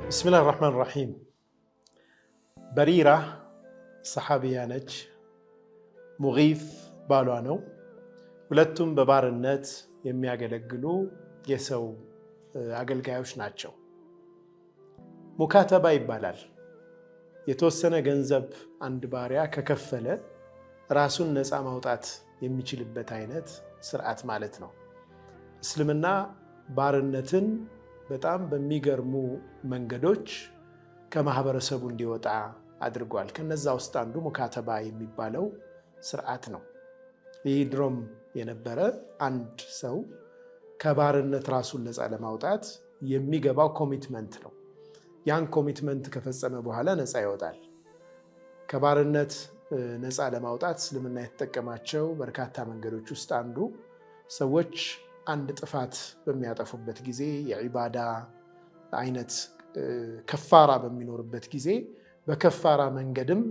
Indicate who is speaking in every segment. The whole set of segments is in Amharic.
Speaker 1: بسم الله الرحمن الرحيم። በሪራ ሰሓቢያ ነች። ሙጊፍ ባሏ ነው። ሁለቱም በባርነት የሚያገለግሉ የሰው አገልጋዮች ናቸው። ሙካተባ ይባላል። የተወሰነ ገንዘብ አንድ ባሪያ ከከፈለ ራሱን ነፃ ማውጣት የሚችልበት አይነት ስርዓት ማለት ነው። እስልምና ባርነትን በጣም በሚገርሙ መንገዶች ከማህበረሰቡ እንዲወጣ አድርጓል። ከነዛ ውስጥ አንዱ ሙካተባ የሚባለው ስርዓት ነው። ይህ ድሮም የነበረ አንድ ሰው ከባርነት ራሱን ነፃ ለማውጣት የሚገባው commitment ነው። ያን commitment ከፈጸመ በኋላ ነፃ ይወጣል። ከባርነት ነፃ ለማውጣት እስልምና የተጠቀማቸው በርካታ መንገዶች ውስጥ አንዱ ሰዎች አንድ ጥፋት በሚያጠፉበት ጊዜ፣ የዒባዳ አይነት ከፋራ በሚኖርበት ጊዜ፣ በከፋራ መንገድም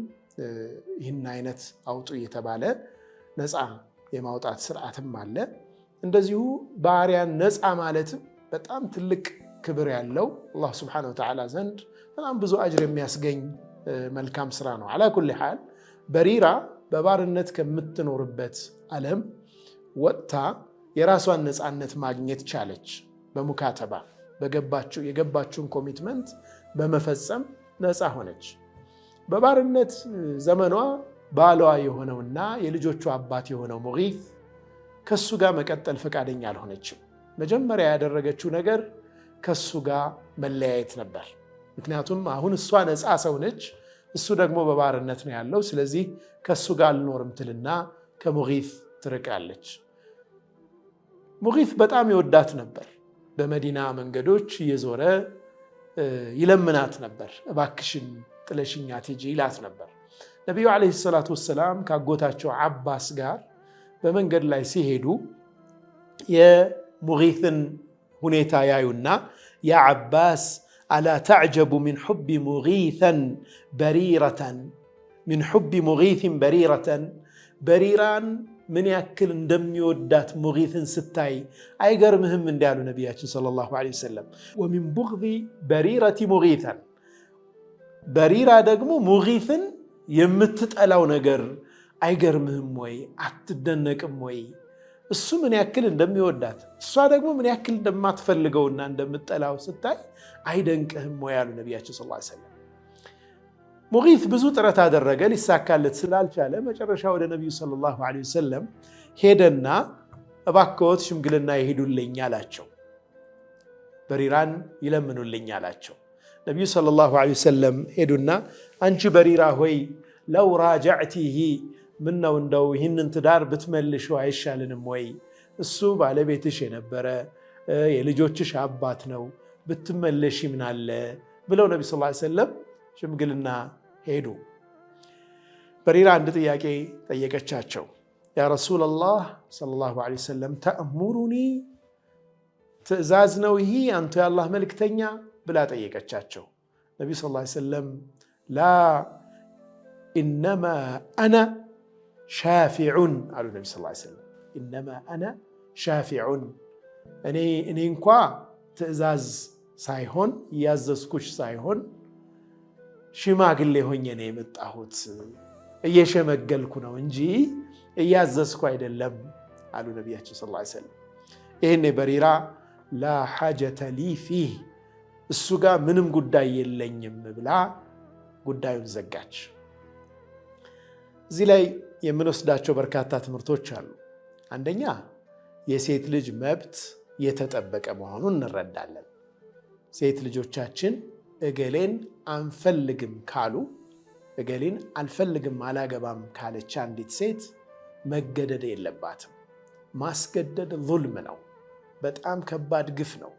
Speaker 1: ይህን አይነት አውጡ እየተባለ ነፃ የማውጣት ስርዓትም አለ። እንደዚሁ ባሪያን ነፃ ማለትም በጣም ትልቅ ክብር ያለው፣ አላህ سبحانه وتعالى ዘንድ በጣም ብዙ አጅር የሚያስገኝ መልካም ስራ ነው። على كل حال በሪራ በባርነት ከምትኖርበት ዓለም ወጥታ የራሷን ነፃነት ማግኘት ቻለች። በሙካተባ የገባችውን commitment በመፈጸም ነፃ ሆነች። በባርነት ዘመኗ ባሏ የሆነውና የልጆቿ አባት የሆነው ሙጊፍ ከሱ ጋር መቀጠል ፈቃደኛ አልሆነችም። መጀመሪያ ያደረገችው ነገር ከሱ ጋር መለያየት ነበር። ምክንያቱም አሁን እሷ ነፃ ሰው ነች፣ እሱ ደግሞ በባርነት ነው ያለው። ስለዚህ ከሱ ጋር አልኖርም ትልና ከሙጊፍ ትርቃለች። ሙጊፍ በጣም ይወዳት ነበር። በመዲና መንገዶች እየዞረ ይለምናት ነበር። እባክሽን ጥለሽኝ አትሂጂ ይላት ነበር። ነቢዩ عليه الصلاة والسلام ካጎታቸው ዓባስ ጋር በመንገድ ላይ ሲሄዱ የሙጊትን ሁኔታ ያዩና يا عباس، ألا تعجب من حب مغيثا بريرة، من حب مغيث بريرة، በሪራን ምን ያክል እንደሚወዳት ሙጊትን ስታይ አይገርምህም? እንዲያሉ ነቢያችን صلى الله عليه وسلم። ومن بغض بريرة مغيثا፣ በሪራ ደግሞ ሙጊትን የምትጠላው ነገር አይገርምህም ወይ? አትደነቅም ወይ? እሱ ምን ያክል እንደሚወዳት እሷ ደግሞ ምን ያክል እንደማትፈልገውና እንደምትጠላው ስታይ አይደንቅህም ወይ? አሉ ነቢያችን صلى الله عليه وسلم። ሙጊት ብዙ ጥረት አደረገ፣ ሊሳካለት ስላልቻለ መጨረሻ ወደ ነቢዩ صلى الله عليه وسلم ሄደና እባክዎት ሽምግልና ይሄዱልኝ አላቸው። በሪራን ይለምኑልኝ አላቸው። ነቢዩ صلى الله عليه وسلم ሄዱና አንቺ በሪራ ሆይ፣ لو راجعتيه፣ ምነው እንደው ይህንን ትዳር ብትመልሺው አይሻልንም ወይ? እሱ ባለቤትሽ የነበረ የልጆችሽ አባት ነው፣ ብትመለሺ ምናለ ብለው ነቢ ስ ሰለም ሽምግልና ሄዱ። በሪራ አንድ ጥያቄ ጠየቀቻቸው። يا رسول الله صلى الله عليه وسلم، تأمرني፣ ትእዛዝ ነው ይህ አንቱ የአላህ መልክተኛ ብላ ጠየቀቻቸው። ነቢዩ ስ ሰለም لا، إنما أنا شافع አሉ። ነቢ ስ ሰለም إنما أنا شافع፣ እኔ እንኳ ትእዛዝ ሳይሆን፣ እያዘዝኩሽ ሳይሆን ሽማግሌ ሆኜ ነው የመጣሁት፣ እየሸመገልኩ ነው እንጂ እያዘዝኩ አይደለም አሉ ነቢያችን صلى الله عليه وسلم። ይህኔ በሪራ لا حاجة لي فيه፣ እሱ ጋር ምንም ጉዳይ የለኝም ብላ ጉዳዩን ዘጋች። እዚህ ላይ የምንወስዳቸው በርካታ ትምህርቶች አሉ። አንደኛ የሴት ልጅ መብት የተጠበቀ መሆኑን እንረዳለን። ሴት ልጆቻችን እገሌን አንፈልግም ካሉ፣ እገሌን አልፈልግም አላገባም ካለች አንዲት ሴት መገደድ የለባትም። ማስገደድ ዙልም ነው። በጣም ከባድ ግፍ ነው።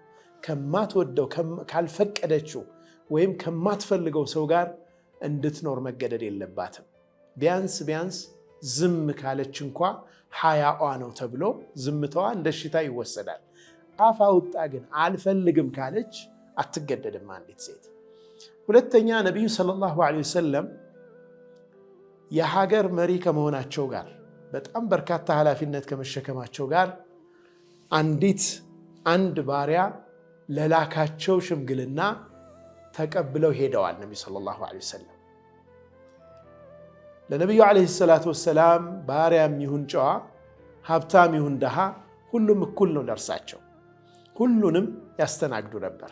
Speaker 1: ከማትወደው፣ ካልፈቀደችው ወይም ከማትፈልገው ሰው ጋር እንድትኖር መገደድ የለባትም። ቢያንስ ቢያንስ ዝም ካለች እንኳ ሀያዋ ነው ተብሎ ዝምታዋ እንደ እሽታ ይወሰዳል። አፍ አውጥታ ግን አልፈልግም ካለች አትገደድም አንዲት ሴት። ሁለተኛ ነቢዩ صلى الله عليه وسلم የሀገር መሪ ከመሆናቸው ጋር፣ በጣም በርካታ ኃላፊነት ከመሸከማቸው ጋር አንዲት አንድ ባሪያ ለላካቸው ሽምግልና ተቀብለው ሄደዋል። ነቢዩ صلى الله عليه وسلم ለነቢዩ عليه الصلاة والسلام ባሪያም ይሁን ጨዋ፣ ሀብታም ይሁን ድሃ ሁሉም እኩል ነው ለእርሳቸው። ሁሉንም ያስተናግዱ ነበር።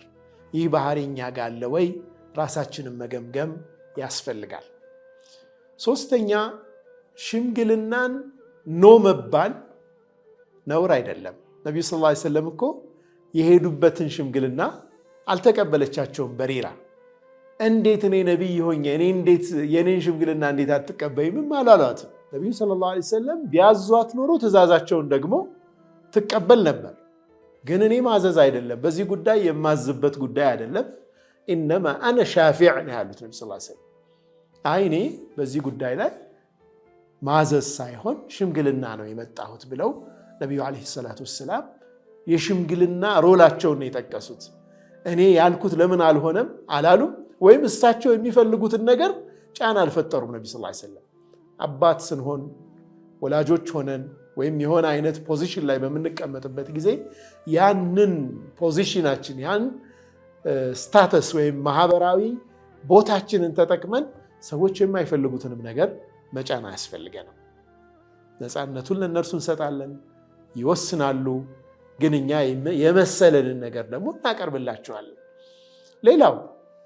Speaker 1: ይህ ባህሪ እኛ ጋር አለ ወይ? ራሳችንን መገምገም ያስፈልጋል። ሶስተኛ ሽምግልናን no መባል ነውር አይደለም። ነቢዩ صلى الله عليه وسلم እኮ የሄዱበትን ሽምግልና አልተቀበለቻቸውም። በሪራ እንዴት እኔ ነቢይ ሆኜ እኔ እንዴት የኔን ሽምግልና እንዴት አትቀበይምም አላሏትም። ነቢዩ صلى الله عليه وسلم ቢያዟት ኖሮ ትእዛዛቸውን ደግሞ ትቀበል ነበር። ግን እኔ ማዘዝ አይደለም፣ በዚህ ጉዳይ የማዝበት ጉዳይ አይደለም። إنما أنا شافع ነው ያሉት ነቢ صلى الله عليه وسلم። አይ እኔ በዚህ ጉዳይ ላይ ማዘዝ ሳይሆን ሽምግልና ነው የመጣሁት ብለው ነቢዩ عليه الصلاة والسلام የሽምግልና role ኣቸውን ነው የጠቀሱት። እኔ ያልኩት ለምን አልሆነም አላሉም፣ ወይም እሳቸው የሚፈልጉትን ነገር ጫና አልፈጠሩም። ነቢ صلى الله عليه وسلم አባት ስንሆን ወላጆች ሆነን ወይም የሆነ አይነት position ላይ በምንቀመጥበት ጊዜ ያንን position ኣችን ያን status ወይም ማህበራዊ ቦታችንን ተጠቅመን ሰዎች የማይፈልጉትንም ነገር መጫን አያስፈልገንም። ነፃነቱን ለእነርሱ እንሰጣለን፣ ይወስናሉ። ግን እኛ የመሰለንን ነገር ደግሞ እናቀርብላቸዋለን። ሌላው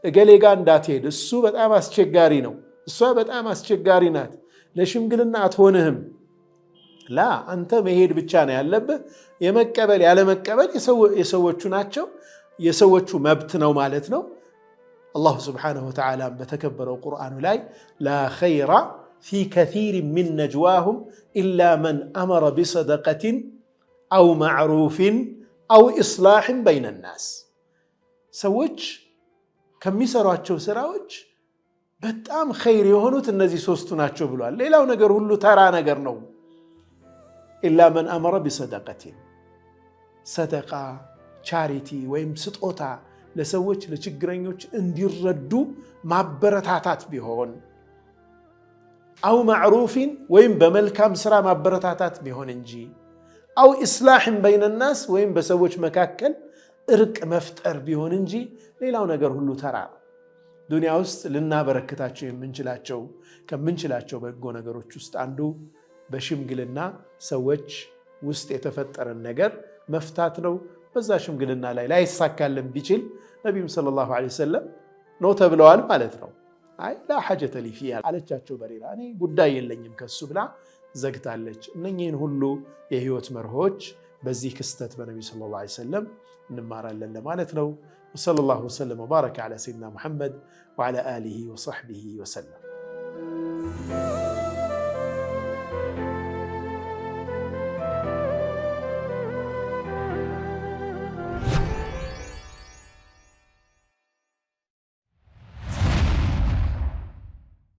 Speaker 1: እገሌ ጋ እንዳትሄድ፣ እሱ በጣም አስቸጋሪ ነው፣ እሷ በጣም አስቸጋሪ ናት፣ ለሽምግልና አትሆንህም። ላ አንተ መሄድ ብቻ ነው ያለብህ። የመቀበል ያለመቀበል የሰዎቹ ናቸው፣ የሰዎቹ መብት ነው ማለት ነው። الله سبحانه وتعالى በተከበረው ቁርአኑ ላይ لا خير في كثير من نجواهم إلا من أمر بصدقة أو معروف أو إصلاح بين الناس። ሰዎች ከሚሰሯቸው ስራዎች በጣም ኸይር የሆኑት እነዚህ ሶስቱ ናቸው ብሏል። ሌላው ነገር ሁሉ ተራ ነገር ነው። إلا من أمر بصدقة፣ ሰደቃ charity ወይም ስጦታ ለሰዎች ለችግረኞች እንዲረዱ ማበረታታት ቢሆን፣ أو معروف ወይም በመልካም ስራ ማበረታታት ቢሆን እንጂ أو إصلاح بين الناس ወይም በሰዎች መካከል እርቅ መፍጠር ቢሆን እንጂ ሌላው ነገር ሁሉ ተራ ነው። ዱንያ ውስጥ ልናበረክታቸው የምንችላቸው ከምንችላቸው በጎ ነገሮች ውስጥ አንዱ በሽምግልና ሰዎች ውስጥ የተፈጠረን ነገር መፍታት ነው። በዛ ሽምግልና ላይ ላይሳካልን ቢችል ነቢዩም صلى الله عليه وسلم no ተብለዋል ማለት ነው። አይ لا حاجة لي فيه አለቻቸው በሪራ፣ እኔ ጉዳይ የለኝም ከሱ ብላ ዘግታለች። እነኚህን ሁሉ የህይወት መርሆች በዚህ ክስተት በነቢዩ صلى الله عليه وسلم እንማራለን ለማለት ነው። وصلى الله وسلم وبارك على سيدنا محمد وعلى آله وصحبه وسلم።